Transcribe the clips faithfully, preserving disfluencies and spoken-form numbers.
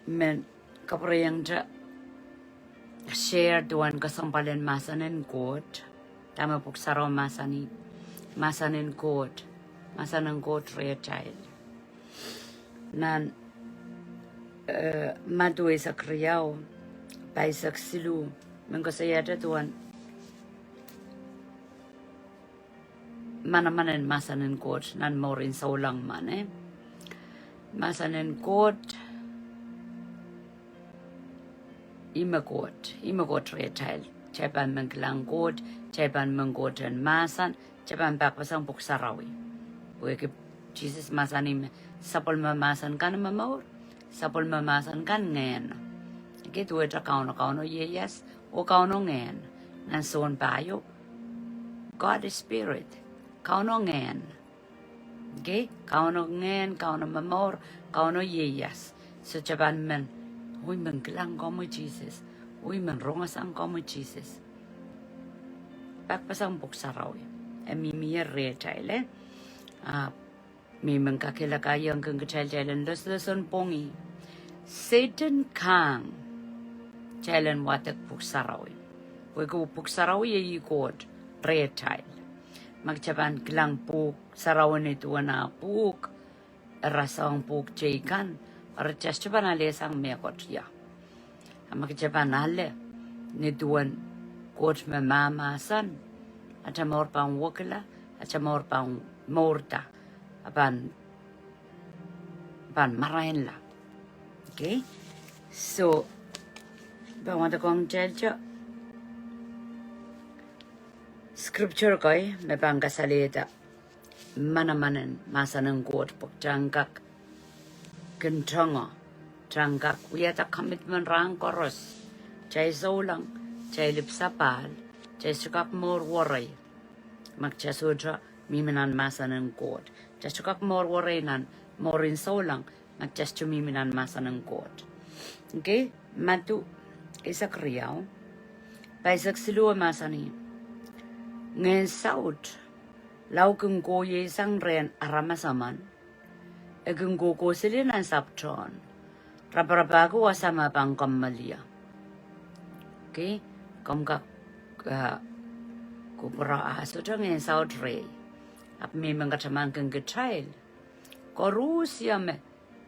men kapwurehiong te share duwen kesempwal en mahsen en Koht. Dahme Pwuhk Sarawi mahsanih, mahsen en Koht, mahsen en Koht rehtail. Nan, eh, Madiu eisek riau, pahisek siluh, men koasoiahte duwen manaman en mahsen en Koht nan mour en souleng men, eh. Mahsen en Koht, ih me Koht, ih me Koht rehtail. Kitail pahn men kilang Koht, kitail pahn men Koht en mahsen, kitail pahn pahkpeseng Pwuhk Sarawi. Pwehki Sises mahsanih me sapwellime mahsen kan me mour, sapwellime mahsen kan ngehn. Ekei duwehte Kauno, Kauno ieias, oh Kauno ngehn. Nan sounpahieu, God is spirit. Kauno ngehn. Ekei, Kauno ngehn, Kauno momour, Kauno ieias. So kitail pahn men, oh I men kilang komwi Sises. Oh I men rongosang komwi Sises. Pahkpeseng Pwuhk Sarawi. E mihmi rehtail, eh. Ah, mihmi kakehlaka iang kin kitail, kitail en loslosonpwongih Sehdan kahng kitail en wadek Pwuhk Sarawi. Pwehki Pwuhk Sarawi iei Koht rehtail. Ma kitail pahn kilang Pwuhk Sarawi ni duwen ah pwuhk, e rasehng pwuhk teikan, eri kitail sohte pahn alehsang mehkot, ia. A ma kitail pahn ale ni duwen Koht me mahmahsen, atail mour pahn wekila, atail mour pahn mourda, a pahn, pahn marainla. Ekei. So, pahn wadek ong kitail te scripture kei me pahn kasalehda manaman en mahsen en Koht pwe kitail en kak kin tongo, kitail en kak wiahda commitment rahn koaros. Kitail souleng, kitail ipwsapahl, kitail sohte kak mour werei ma kitail sohte mihmi nan mahsen en Koht. Kitail sohte kak mour werei nan mour en souleng ma kitail sohte mihmi nan mahsen en Koht. Ekei, Madiu eisek riau, pahisek siluh mahsanih, Ngehn Saut lao kin kohieng sang rehn aramas emen, e kin kohkohseli nan sapwtehn, raparapahki wasa me pahn kommoal ie. Ekei, komw kak, ah, kupwure ah sohte Ngehn Saut rehi. Ahpw mihmi katamankin kitail koaros me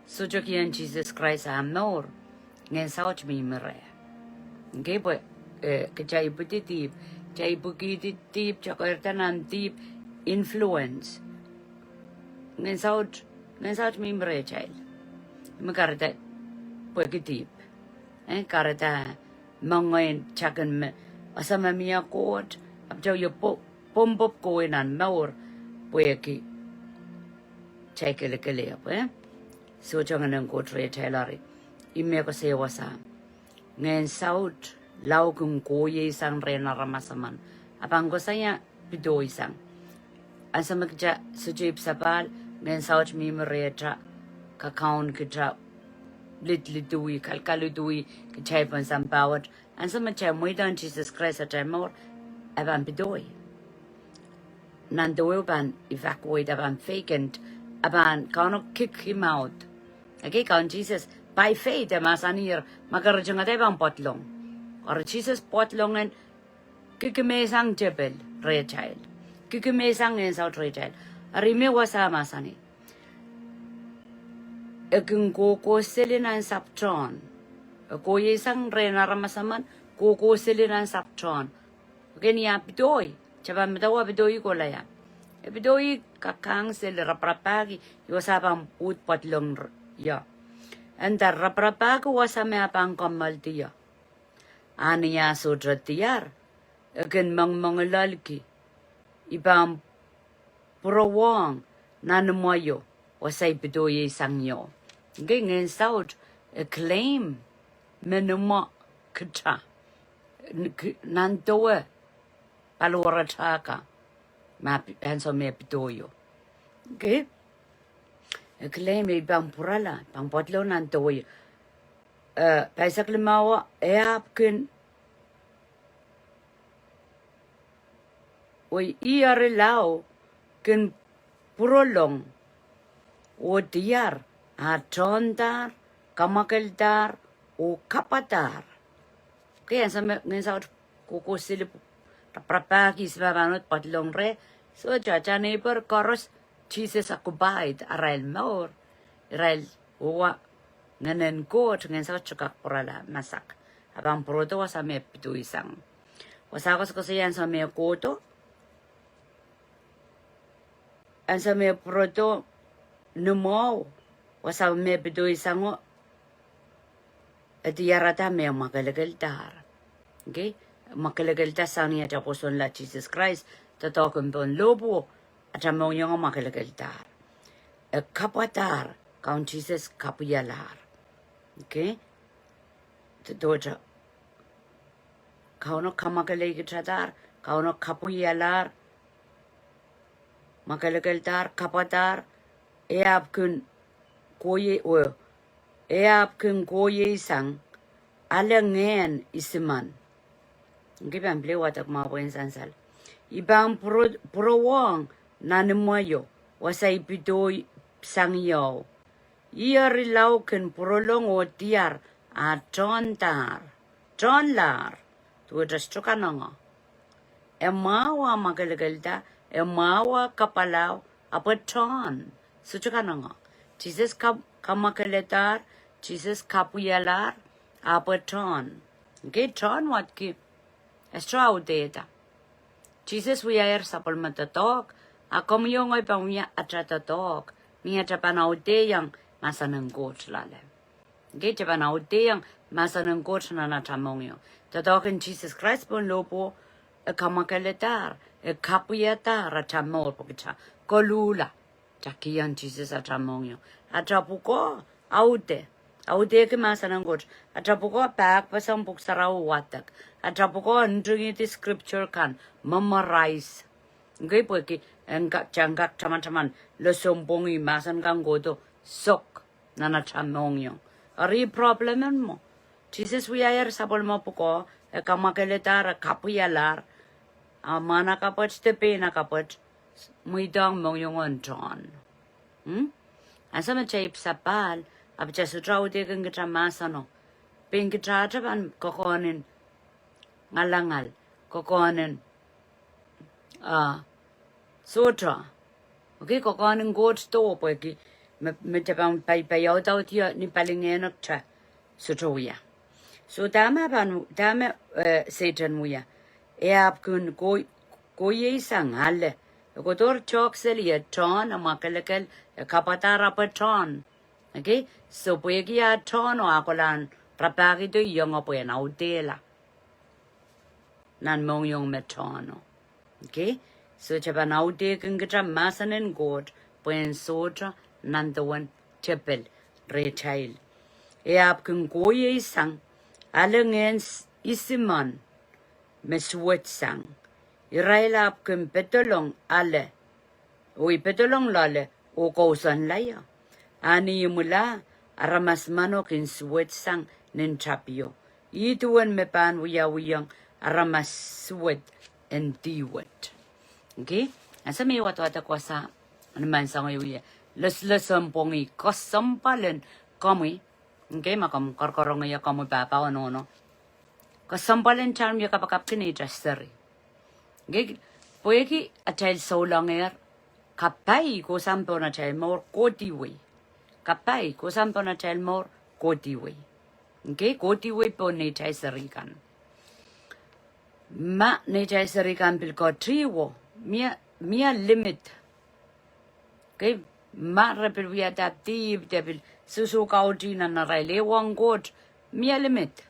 sohte kihong Sises Krais ah mour, Ngehn Saut mihmi reh. Ekei, pwe, eh, kitail ipwidi dihp, kitail ipwikihdi dihp, kitail keirda nan dihp influence. Ngehn Saut, Ngehn Saut mihmi rehtail. Me kahrehda pwehki dihp. Eh, kahrehda moange en takin me, ese me mie Koht, ahpw kitail wie pwo-, pwopwomw kohwei nan mour, pwehki kitail kelekelehpw, eh. Sohte Ngehn en Koht rehtail eri. Ih me koasoia wasa. Ngehn Saut lao kin kohieng sang rehn aramas emen. A pahn koasoia pidoisang. Ansou me kitail sohte ipwsapahl, Ngehn Saut mihmi rehtail, kakaun kitail lidlidui, kalkaludui, kitail pohn sampah wet. Ansou me kitail mweidohng Sises Krais atail mour, e pahn pidoi. Nan deweo pahn evacuate, e pahn vacant, e pahn, Kauno kick him out. Ekei, Kaun Sises, by faith, e mahsanih, ma ke ritingada I pahn pwodlong. Eri Sises pwodlong en kikimehsang tepel rehtail. Kikimehsang Ngehn Saut rehtail. Eri me wasa mahsanih, e kin kohkohseli nan sapwtehn. E kohieng sang rehn aramas emen, kohkohseli nan sapwtehn. Ekei, ni ah pidoi, kitail pahn medewe e pidoi kohla ia. E pidoi kakahngseli, raparapahki, wasa pahn uhd pwodlong r-, ia. E nda raparapahki wasa me e pahn kommoaldi ia. A ni ah sohte diar, e kin mengmengloalki, I pahn pwurowohng nan imwo io, wasa I pidoiei sang io. Ekei, Ngehn Saut e claim me ni imwo kitail. N-, k-, nan dewe paliwaratail ka, ma pi-, ansou me e pidoio. Ekei? E claim me I pahn pwurala, pahn pwodlong nan dewe io. Eh, pahisek limau, e ahpw kin wei, ih eri lao kin pwurolong oh diar, a tohndahr kamwakeldahr, oh kapwadahr. Okay, ansou me ngehn saut kohkohseli, raparapahki, ih me pahn wet pwadilong reh. So, atail neighbor koaros, Sises occupied arail mour. Irail wia ngehnen Koht, ngehn saut sohte kak pwurala masak. A pahn pwurodo wasa me pidoisang. Wasa koasoakoasoia ansou me kohdo, ansou me pwurodo ni mwahu, wasa me pidoisango, e diarada me mwakelekeldahr. Okay? Mwakelekelda sang ni atail pwosonla Sises Krais, doadoahk en pohn lohpwuo, atail mohngiong mwakelekeldahr. E kapwadahr, Kaun Sises kapwaialahr. Okay? Doadoahte. Kauno kamwakelei kitadahr, Kauno kapwaialahr, mwakelekeldahr, kapwadahr, e ahpw kin kohiei, oh, e ahpw kin kohieisang, ale ngehn isimen. Ngehn pahn pil wadek mwahu pwehn sansal. I pahn pwuro-, pwurowohng nan imweio, wasa I pidoisang ie. Ih eri lao kin pwurolong oh diar, a tohndahr, tohnlahr, duwehte sohte kanengo. E mwahu ah mwakelekelda, e mwahu ah kapwaiala, ahpw e tohn, sohte kanengo. Sises ka-, kamwakeledahr, Sises kapwaialahr, ahpw e tohn. Okay, tohn wadki, e sohte audehda. Sises wiahier sapwellime doadoahk, a komwi oh ngehi pahn wia atail doadoahk, ni atail pahn audehong mahsen en Koht loale. Okay, atail pahn audehong mahsen en Koht nan atail mohngiong. Doadoahk en Sises Krais pohn lohpwuo, e kamwakeledahr, e kapwaiadahr atail mour pwehki atail koluhla. Atail kihong Sises atail mohngiong. Atail pwukoa, aude. Audehki mahsen en Koht. Atail pwukoa pahkpeseng Pwuhk Sarawi wadek. Atail pwukoa ntingihdi scripture kan, memorize. Okay, pwehki en ka-, atail kak tamataman, lesson pwongih mahsen kan kohdo, sok nan atail mohngiong. Eri problem en mwo. Sises wiahier sapwellime pwukoa, e kamwakeledahr, e kapwaialahr, a mwahnakapwet de peinakapwet, mweidohng mohngiong en tohn. Hmm? Ansou me tape sapahl, ahpw tape sohte audehkin kitail mahseno. Pein kitail atail pahn kokohn en ngalangal, kokohn en, ah, sohte. Okay, kokohn en Koht doh pwehki me, me tape pahn pai, pai audaud ie ni palingehno kitail sohte wia. So dahme pahn, dahme, eh, Sehdan wia. E ahpw kin ko-, kohieisang ale. E kohdohr tohk seli e tohn, e mwakelekel, e kapwadahr ahpw e tohn. Okay? So pwehki a tohn oh a kolahng rapahkido iong pwehn audehla nan mohngiong me tohno. Okay? So tape pahn audehkin kitail mahsen en Koht pwehn sohte nan duwen tepel rehtail. E ahpw kin kohieisang ale ngehn s-, isimen me suwedsang. Irail ahpw kin pedolong ale, oh I pedolong loale, oh kousoanla ie. A ni imwila, aramas mwahu kin suwedsang nin tapio. Ih duwen me pahn wiawihong aramas suwed en dih wet. Okay? Ansou me I wadwadek wasa, ni maing sang I wie, lesson pwongih, kesempwal en komwi. Okay, ma komw koaroakoarongehr komwi pahpa oh nohno. Kesempwal en atail mie kapakapki neitail seri. Okay, pwehki atail souleng er, kapai kohsang pohn atail mour kohdihwei. Kapai kohsang pohn atail mour kohdihwei. Okay, kohdihwei pohn neitail seri kan. Ma neitail seri kan pil kohdihwo, mie, mie limit. Okay, ma re pil wiahda dihp, de pil susuhkauti nan arail ehuong Koht, mie limit.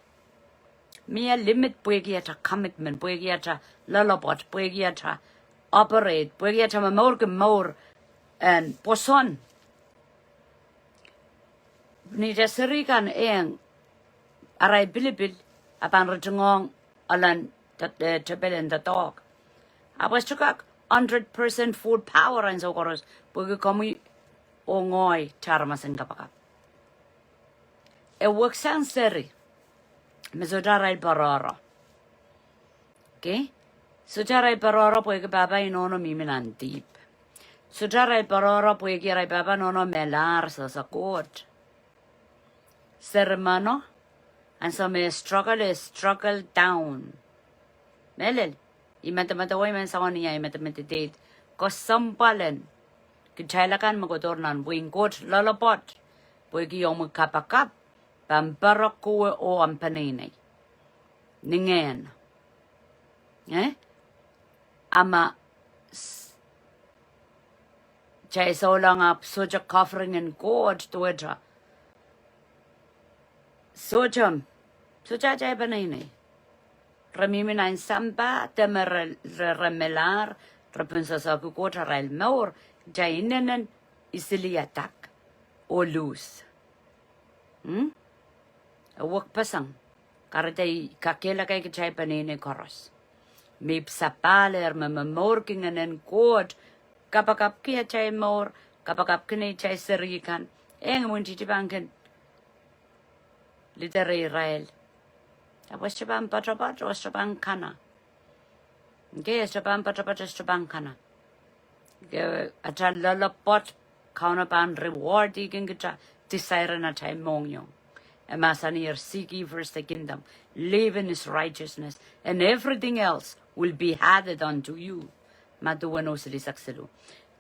Mie limit pwehki atail commitment, pwehki atail loalopwoat, pwehki atail operate, pwehki atail momourki mour en pwoson. Neitail seri kan ehng arail pilipil, a pahn ritingohng elen te-, eh, tepel en doadoahk. Ahpw e sohte kak hundred percent full power ansou koaros, pwehki komwi oh ngehi atail aramas en kapakap. E weksang seri me sohte arail porohro. Okay? Sohte arail porohro pwehki pahpa oh nohno mihmi nan dihp. Sohte arail porohro pwehki arail pahpa oh nohno melahr sehse Koht. Serimono, ansou me struggle, e struggle down. Mehlel, I medemedewe I men soangen ia, I medemedewe date. Kesempwal en kitail akan me kohdohr nan wehin Koht loalopwoat, pwehki omwi kapakap pahn pere kowe oh omw peneinei. Ni ngehn. Eh? A ma s- kitail souleng ahpw sohte covering en Koht duwehte sohte, sohte atail peneinei. Re mihmi nan sampah, de me re, re, re melahr, re pwunsoasoahki Koht arail mour, kitail inenen isili adak oh lose. Hmm? E wekpeseng. Kahrehda I kakehlaka kitail peneinei koaros me I pil sapahlehr me momourki ngehnen Koht, kapakapki atail mour, kapakapki neitail seri kan. Eng, imwintihti pahn kin liderei irail. Ahpw e sohte pahn poatopoat, e sohte pahn kana. Ke, e sohte pahn poatopoat, e sohte pahn kana. Ke, atail loalopwoat, Kauno pahn reward-ki kita desire en atail mohngiong. E mahsanier, "Seek ye first the kingdom, live in his righteousness, and everything else will be added unto you." Madiu weneu silihsek siluh.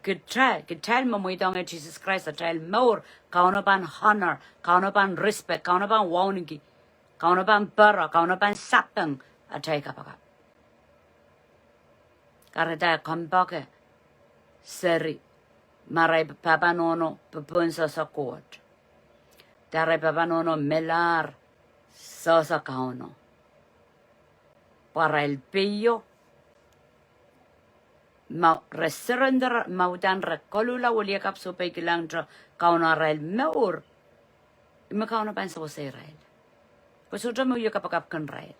Kitail, kitail me mweidohng Sises Krais atail mour, Kauno pahn honor, Kauno pahn respect, Kauno pahn wauneki, Kauno pahn pere, Kauno pahn sapeng atail kapakap. Kahrehda e kompoake seri, ma arail pahpa nohno popohn sohso Koht, de arail pahpa nohno melahr sohso Kauno, pwe arail peio, ma re surrender, ma uhdahn re koluhla wiliakapw sohpeikilang te Kauno arail mour, me Kauno pahn sewese irail. Pwe sohte me wie kapakapkin irail.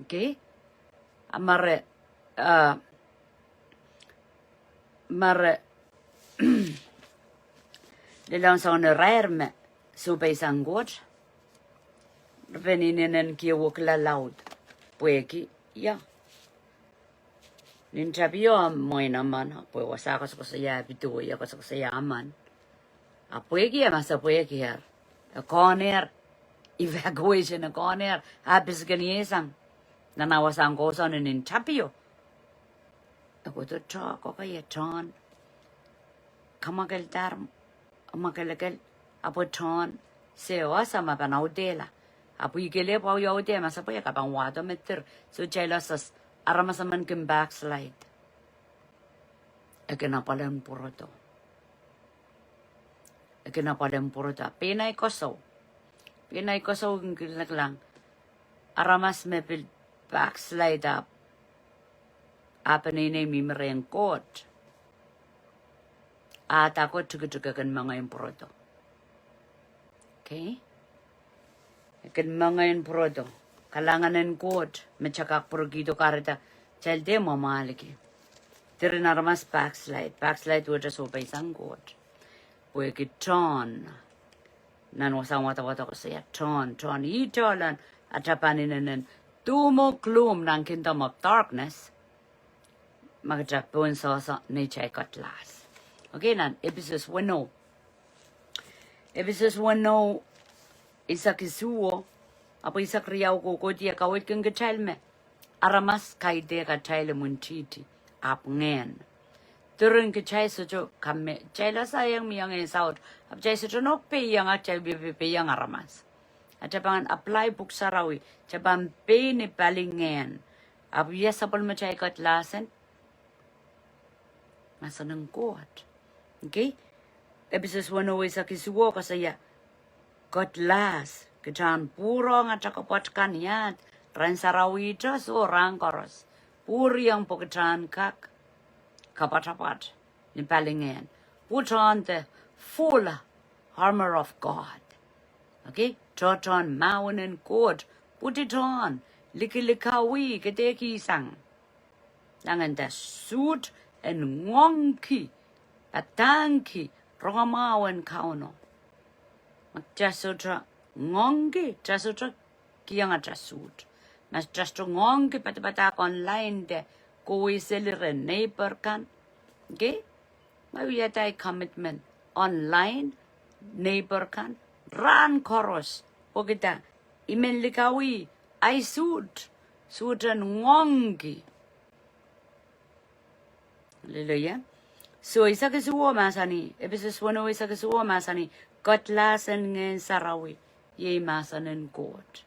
Okay? A ma re, ah, ma re lelohng soangen irair me sohpeisang Koht, re pahn inenen kiehwekla laud. Pwehki, ia, nin tapio mwein emen, pwe wasa koasokoasoia, video ia koasokoasoia emen. A pwehki e ma se pwehki er, e kohnehr, evacuation e kohnehr, a pisikeniesang. Nan ah wasahn kousoan nin tapio, e kohdo tohkohke, e tohn, kamwakeldahr, mwakelekel, ahpw e tohn, se wasa ma pahn audehla. Ahpw I kelehpw awi audeh, ma se pwe e kak pahn wahdo me dir, sohte loss, aramas emen kin backslide. E kin apwal en pwurodo. E kin apwal en pwurodo. Pein ei koasoi. Pein ei koasoi kin kilang. Aramas me pil backslide ahpw ah peneinei mihmi rehn Koht, ah dako tikitik, e kin mengei en pwurodo. Okay? E kin mengei en pwurodo. Kalahngan en Koht me kak pwurokihdo kahrehda kitail dehr mwamwahlki. Diren aramas backslide. Backslide wehte sohpeisang Koht. Pwehki tohn, nan wasahn wadawad koasoia tohn, tohn, ih tohlen atail pahn inenen doom oh gloom nan kingdom of darkness. Ma kitail pohn sohso neitail kedlahs. Okay, nan Episos weneu. Episos weneu, eisek isuh, ahpw eisek riau kohkohdi e kaweidkin kitail me aramas kaidehk atail imwintihti, ahpw ngehn. Diren kitail sohte kame, kitail ese iang mihmi iang saut, ahpw kitail sohte nohk peiang, kitail pei, pei, peiang aramas. Atail pahn apply pwuhk sarawi, kitail pahn pei ni pali ngehn. Ahpw ia sapwellimatail kedlahs en? Mahsen en Koht. Okay? Episos weneu eisek isuh koasoia kedlahs, kitail en pwurohng atail kapwat kan iahd, rahn sarawihte oh rahn koaros. Pwuriong pwe kitail en kak kapwatapwat ni pali ngehn. Put on the full armor of God. Okay? Tohtohn mahwen en Koht. Put it on. Likilikawih, kedehkihsang. Langenda suht en ngoangki, padahngki rongamwahu en Kauno. Ma kitail sohte ngoangki, kitail sohte kihong atail suht. Ma kitail sohte ngoangki, padapadahk online de kohwei seli rehn neighbor kan. Okay? Ma wiahda ei commitment online, neighbor kan, rahn koaros. Pwehki dah? I men likawih ahi suht, suht en ngoangki. Hallelujah. So, eisek isuh mahsanih, Epesos weneu eisek isuh mahsanih, kedlahs en Ngehn Sarawi iei mahsen en Koht.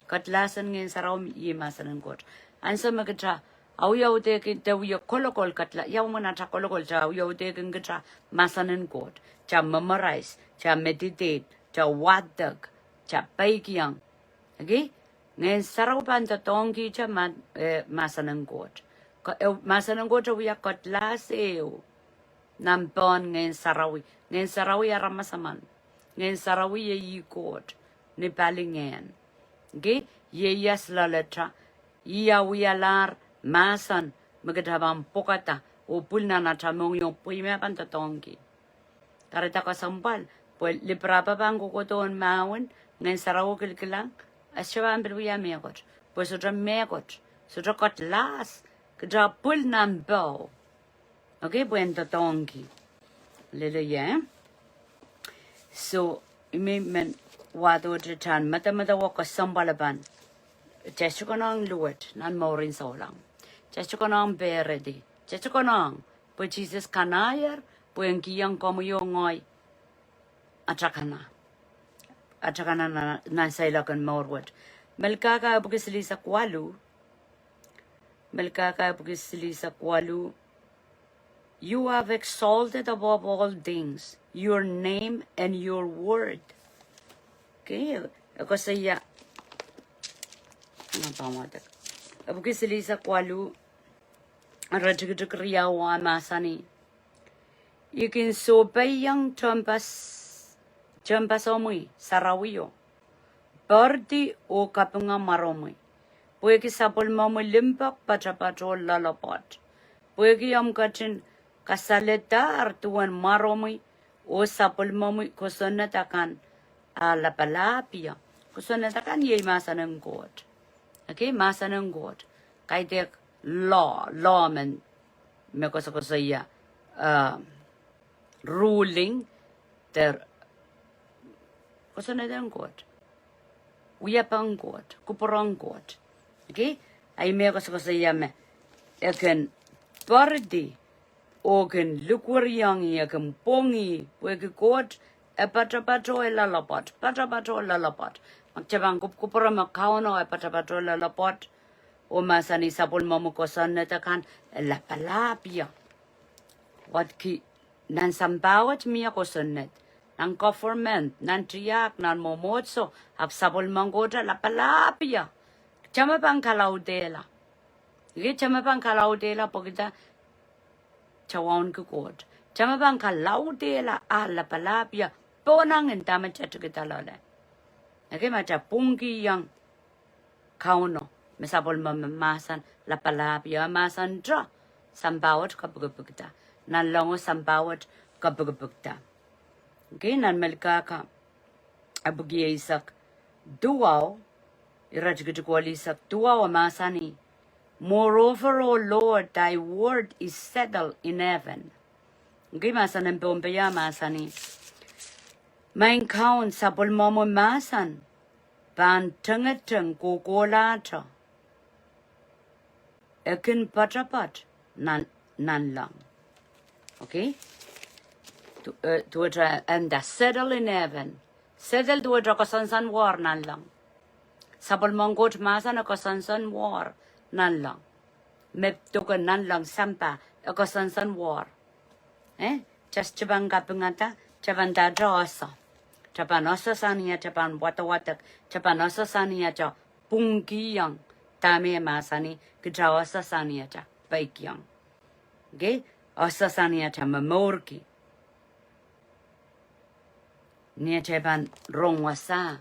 Kedlahs en Ngehn Sarawi iei mahsen en Koht. Ansou me kitail awiaudehki, de wie kolokol kedla-, ia mwomwen atail kolokol, kitail awiaudehki kitail mahsen en Koht. Kitail memorize, kitail meditate, kitail wadek, kitail peikiong. Okay? Ngehn Sarawi pahn doadoahngki kitail ma-, eh, mahsen en Koht. Ke-, eh, mahsen en Koht e wia kedlahs ehu nan pohn Ngehn Sarawi. Ngehn Sarawi aramas emen. Ngehn Sarawi iei Koht ni palingehn. Okay? Ieias loalata. Ih wialahr mahsen me kitail pahn pwukada, oh pil nan atail mohngiong pwe ih me pahn doadoahngki. Kahrehda kesempwal, pwe librapa pahn kokohdo mahwen, Ngehn Sarawi kilkilang, e sohte pahn pil wia mehkot. Pwe sohte mehkot, sohte kedlahs, kitail pil nan poh. Okay, pwe en doadoahngki. Hallelujah. So, I men wahdohte kitail medemedewe kesempwal pahn. Kitail sohte konehng luwet, nan mourin souleng. Kitail sohte konehng peredi. Kitail sohte konehng, pwe Sises kanahier, pwe en kihong komwi oh ngehi atail kana. Atail kana nan, nan seiloak en mour wet. Melkahka epwiki silihsek waluh. Melkahka epwiki silihsek waluh. You have exalted above all things your name and your word. Okay, e koasoia. Nga pahn wadek. Epwiki silihsek waluh. Iretikitik riau e mahsanih, I kin sohpeiong tehnpas, tehnpasomwi sarawio, poaridi oh kapinga mwaromwi, pwehki sapwellimomwi limpoak, poatopoat oh loaloapwoat. Pwehki omw ketin kasaledahr duwen mwaromwi oh sapwellimomwi kosonned akan a lapalahpie. Kosonned akan iei mahsen en Koht. Okay, mahsen en Koht. Kaidehk law, law men me koasokoasoia, uh, ruling, de kosonned en Koht, wiepen Koht, kupwuren Koht. Okay? Ahi me koasokoasoia me e kin poaridi oh kin likwerihong ih, e kin pwongih, pwehki Koht e poatopoat oh loaloapwoat, poatopoat oh loaloapwoat. Ma kitail pahn kupwukupwure me Kauno e poatopoat oh loaloapwoat, oh mahsanih sapwellimomwi kosonned akan e lapalahpie. Wadki nan sampah wet mie kosonned, nan government, nan tiahk, nan mwomwohdiso, ahpw sapwellimen Koht e lapalahpie. Kitail me pahn kalaudehla. Kitail me pahn kalaudehla pwehki kitail wauneki Koht. Kitail me pahn kalaudehla a lapalahpie. Pohnangin dahme kitail tikida loale. Okay, ma kitail pwungkihong Kauno, me sapwellime me mahsen lapalahpie, mahsen te, sampah wet kapikipikda. Nanlengo sampah wet kapikipikda. Okay, nan Melkahka epwiki eisek duwau, iretikitik welihsek duwau e mahsanih, Moreover, O Lord, thy word is settled in heaven. Okay, mahsen en Pohnpei e mahsanih, Maing Kaun, sapwellimomwi mahsen pahn tengeteng kohkohlahte, e kin poatopoat nan, nanleng. Okay? Du-, eh, duwehte e nda settle in heaven. Settle duwehte e koasoansoanwohr nanleng. Sapwellimen Koht mahsen e koasoansoanwohr nanleng. Me doke nanleng sampah e koasoansoanwohr. Eh? Kitail sohte pahn kapingada, kitail pahn dahte ese. Kitail pahn ese sang ni atail pahn wadawadek, kitail pahn ese sang ni atail pwungkihong dahme e mahsanih, kitail ese sang ni atail peikiong. Okay? Ese sang ni atail momourki. Ni atail pahn rong wasa,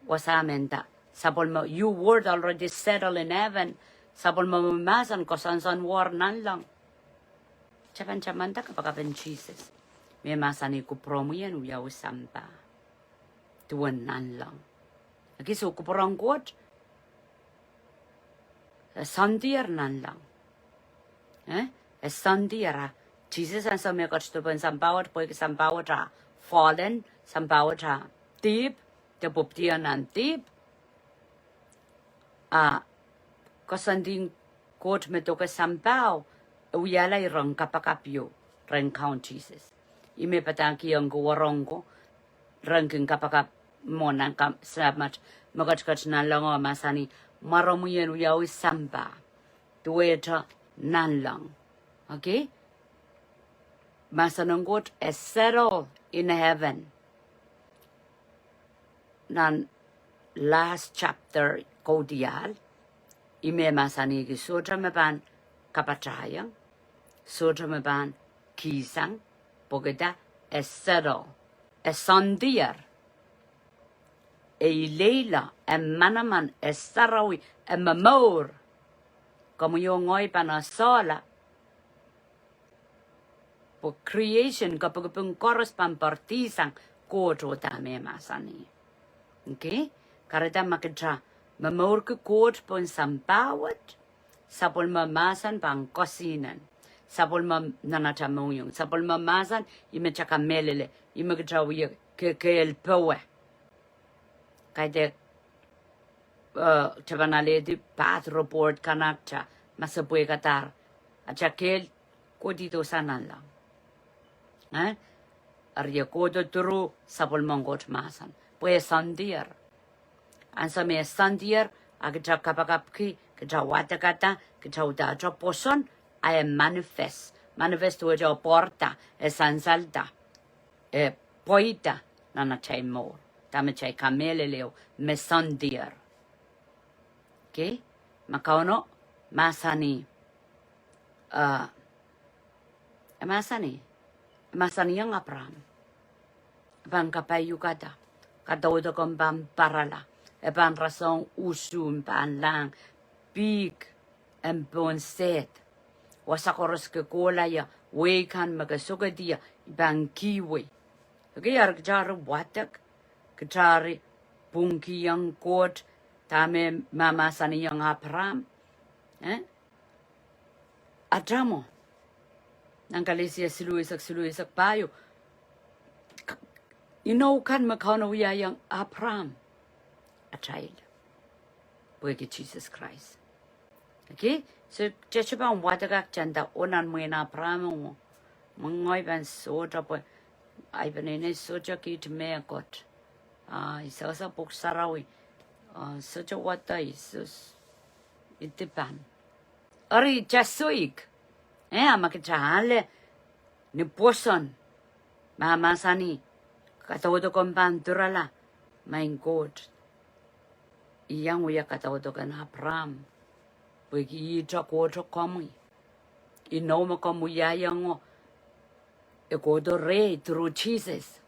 wasa me nda, sapwellime, your word already settled in heaven. Sapwellimomwi mahsen koasoansoanwohr nanleng. Kitail pahn tamanda kapakap en Sises, me mahsanih kupwuromwi en wiawi sampah duwen nanleng. Okay, so kupwuren Koht e soandier nanleng. Eh? E soandier. A Sises ansou me e ketido pohn sampah wet, pwehki sampah wet a fallen, sampah wet a dihp, de pwupwidi nan dihp. A koasoandi en Koht me doke sampah, e wiahla iren kapakap ieu rehn Kaun Sises. Ih me padahkihong ko wahnpoaron ko, ren kin kapakap mwo nan ka-, Samat me ketiket nanleng o mahsanih, mwaromwi en wiawi sampah duwehte nanleng. Okay? Mahsen en Koht e settle in heaven. Nan last chapter kaudiahl, ih me mahsanihki sohte me pahn kapatahiong, sohte me pahn kihsang, pwehki dah? E settle, e soandier, e ileila, e manaman, e sarawi, e momour. Komwi oh ngehi pahn esehla, pwe creation, kapakap en koaros pahn poaridi sang Koht oh dahme mahsanih. Okay? Kahrehda ma kitail momourki Koht pohn sampah wet, sapwellime mahsen pahn kosinen. Sapwellime nan atail mohngiong. Sapwellime mahsen, ih me kitail kamehlele, ih me kitail wie ke-, kehl powe. Kaidehk, eh, kitail pahn alehdi path report kan, a kitail masepwehkadahr, atail kehl kohdi dohsang nanleng. Eh? Eri e kohdo through sapwellimen Koht mahsen. Pwe e soandier. Ansou me e soandier, a kitail kapakapki, kitail wadekada, kitail uhdahte pwoson, a e manifest. Manifest wehwehte pwarada, e sansalda, e pweida nan atail mour. Dahme kitail kamehlele o me soandier. Okay? Ma Kauno mahsanih, eh, e mahsanih, e mahsanihong Apraam, e pahn kapaiukada, kadaudok en pahn parala, e pahn rasehng usu en pahn lahng, pihk en pohn sehd, wasa koaros ke kohla ie, wehi kan me ke sohkedi ie, I pahn kihwei. Okay, eri kitail wadek, kitail pwungkihong Koht, dahme mahsanihong Apraam. Eh? Atail mwo. Nan Kalesia siluh eisek, siluh eisek pahieu. Inou kan me Kauno wiahiong Apraam. Atail. Pwehki Sises Krais. Okay? So, kitail pahn wadek kitail nda, oh nan mwehin Apraam o. Mwein ngehi pahn sohte pwe, ahi peneinei sohte kiht mehkot. Ah, I sewese Pwuhk Sarawi. Ah, sohte wadai, soh, I dipan. Eri kitail soik. Eh, a ma kitail ale ni pwoson, ma mahsanih, kadaudok en pahn durala, maing Koht, I iang wia kadaudok en Apraam, pwehki ihte Koht komwi. Inou me komw wiahiong o, e kohdo rehi through Sises.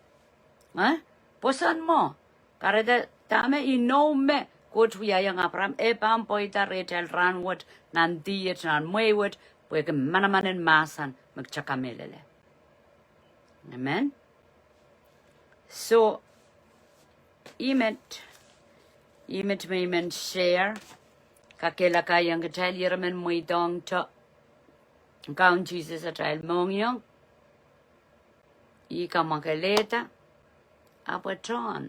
Eh? Pwoson mwo. Kahrehda dahme inou me Koht wiahiong Apraam, e pahn pweida rehtail rahnwet, nan diet, nan mwehi wet, pwehki manaman en mahsen me kitail kamehlele. Amen. So, ih met, ih met me I men share, kakehlakaiong kitail, ire men mweidohngte Kaun Sises atail mohngiong, ih kamwakelehda, ahpw e tohn.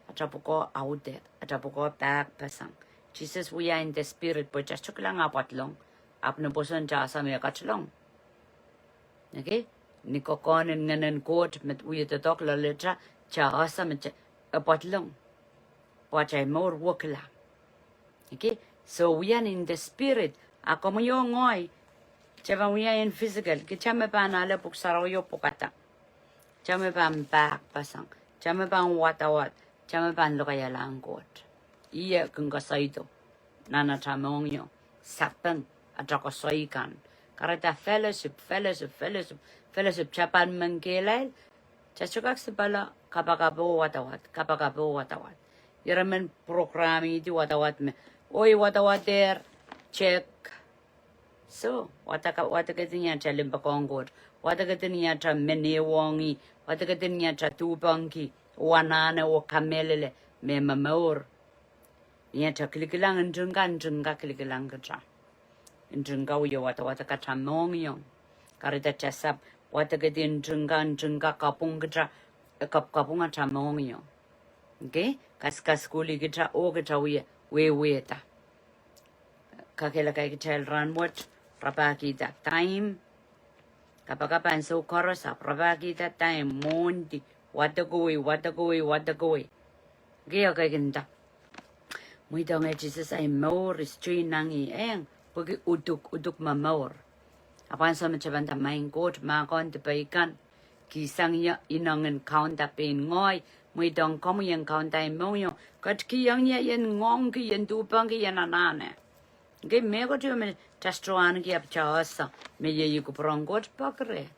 Atail pwukoa aude, atail pwukoa pahkpeseng. Sises wia in the spirit, pwe kitail sohte kilang ah pwadlong, ahpw ni pwoson kitail ese me e ketilong. Okay? Ni kokohn en Ngehn en Koht me wie doadoahk loaletail, kitail ese me kitail, e pwadlong. Pwe atail mour wekila. Okay? So wia in the spirit, a komwi oh ngehi, kitail pahn wia in physical, kitail me pahn ale Pwuhk Sarawi oh pwukada. Kitail me pahn pahkpeseng, kitail me pahn wadawad, kitail me pahn lokaiahiong Koht. Ih e kin koasoido nan atail mohngiong, sapeng atail koasoi kan. Kahrehda fellowship, fellowship, fellowship, fellowship, kitail pahn men kehlail, kitail sohte kak sipala kapakap oh wadawad, kapakap oh wadawad. Ire men programihdi wadawad me, oh I wadawadehr, check. So, wadek, wadekedi ni atail limpoakohng Koht, wadekedi ni atail men ehuong ih, wadekedi ni atail duhpengki, oh anahne oh kamehlele me momour. Ni atail kilikilang ntingka, ntingka kilikilang kitail. Ntingka wie wadawadek atail mohngiong. Kahrehda kitail sahpw wadekedi ntingka, ntingka kapwung kitail, e kapwkapwung atail mohngiong. Okay? Kaskasukuhlih kita oh kita wie, wehwehda. Kakehlakai kitail rahnwet, rapahkihda time. Kapakap ansou koaros ahpw rapahkihda time, mwohndi, wadekoi, wadekoi, wadekoi. Okay, okay, kinda. Mweidohng Sises ahi mour, I strinangi eng, pwehki uduk, uduk momour. Ahpw ansou me tapanda, Maing Koht, mahkohng dipei kan, kihsang ie inengen kaunda pein ngehi, mweidohng komwi en kaunda ahi mohngiong, ketikihong ie en ngoangki, en duhpangki, en anahne. Okay, mehkot ieu me ta sohte ahneki ahpw ta ese me iei kupwuren Koht, peki reh.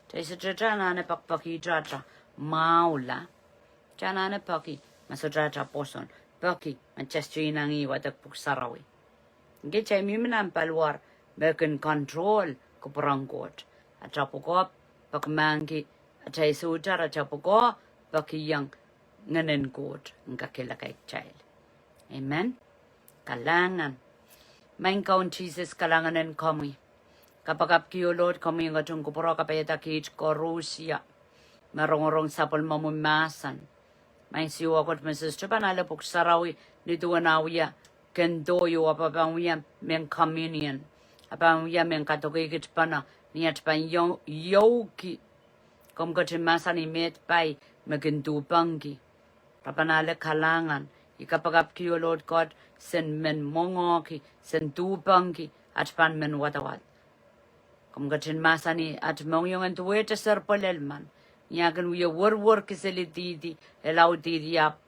Kitail sohte anahne pekipekihte ata mwahula. Kitail anahne peki ma sohte ata pwoson. Peki ma kitail sohte inengieng wadek Pwuhk Sarawi. Okay, kitail mihmi nan paliwar me kin control kupwuren Koht. Ata pwukoa peki mahkki, ata sohte, ata pwukoa pekihong Ngehnen Koht en kakehlakai kitail. Amen. Kalahngan. Maing Kaun Sises, kalahngan en komwi. Kapakapki, oh Lord, komwi en ketin kupwure kapaiada kiht koaros me rongorong sapwellimomwi mahsen. Maing Siohwa Koht, me sohte pahn ale Pwuhk Sarawi ni duwen ah wia kendohi oh ahpw pahn wia mehn communion, ahpw pahn wia mehn kadokeikit pene, ni at pahn iouki, komw ketin mahsanih me pai me kin duhpangki. Rapahn ale kalahngan. I kapakapki, oh Lord God, sen men mwenge ki, sen duhpangki at pahn men wadawad. Komw ketin mahsanih at mohngiong en duwehte serpwelel men, ni ah kin wie werwer kiseli dihdi, e lao dihdi ahpw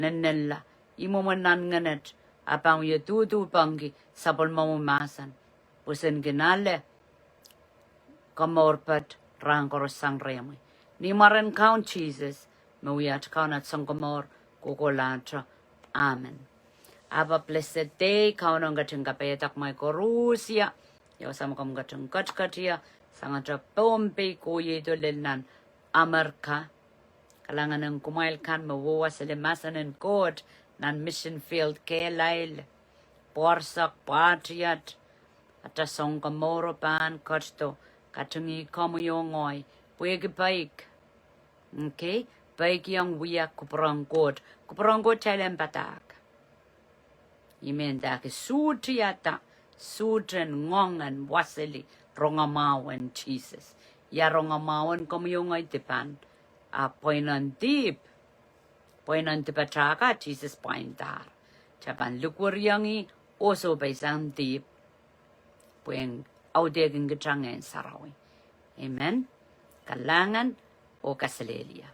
nennenla, ih mwomwen nan ngenet, ahpw pahn wie duhduhpangki sapwellimomwi mahsen, pwe sen kin ale komourpet rahn koaros sang rehmwi. Ni mwaren Kaun Sises, me wia at Kaun, at Sounkomour, kohkohlahte. Amen. Have a blessed day. Kauno en ketin kapaiada kumwail koaros. Ia wasa me komw ketin ketiket ie, sangete Pohnpei, kohieido lel nan Amerika. Kalahngan en kumwail kan me wehwehki mahsen en Koht nan mission field kehlail, pwoarsak, pwoat iet. Ata Sounkomouro pahn ketido, katingih komwi oh ngehi, pwehki peik. Okay? Peikiong wia kupwuren Koht. Kupwuren Koht kitail en padahk. I men dahki suhtiada, suhten ngoang en waseli rongamwahu en Sises. Ia rongamwahu en komwi oh ngehi? Dipan. Ahpw pweinen dihp, pweinen dipatail ka Sises pwaindahr. Kitail pahn likwerihong ih oh sohpeisang dihp, pwehn audehkin kitail Ngehn Sarawi. Amen. Kalahngan oh kaselehlie.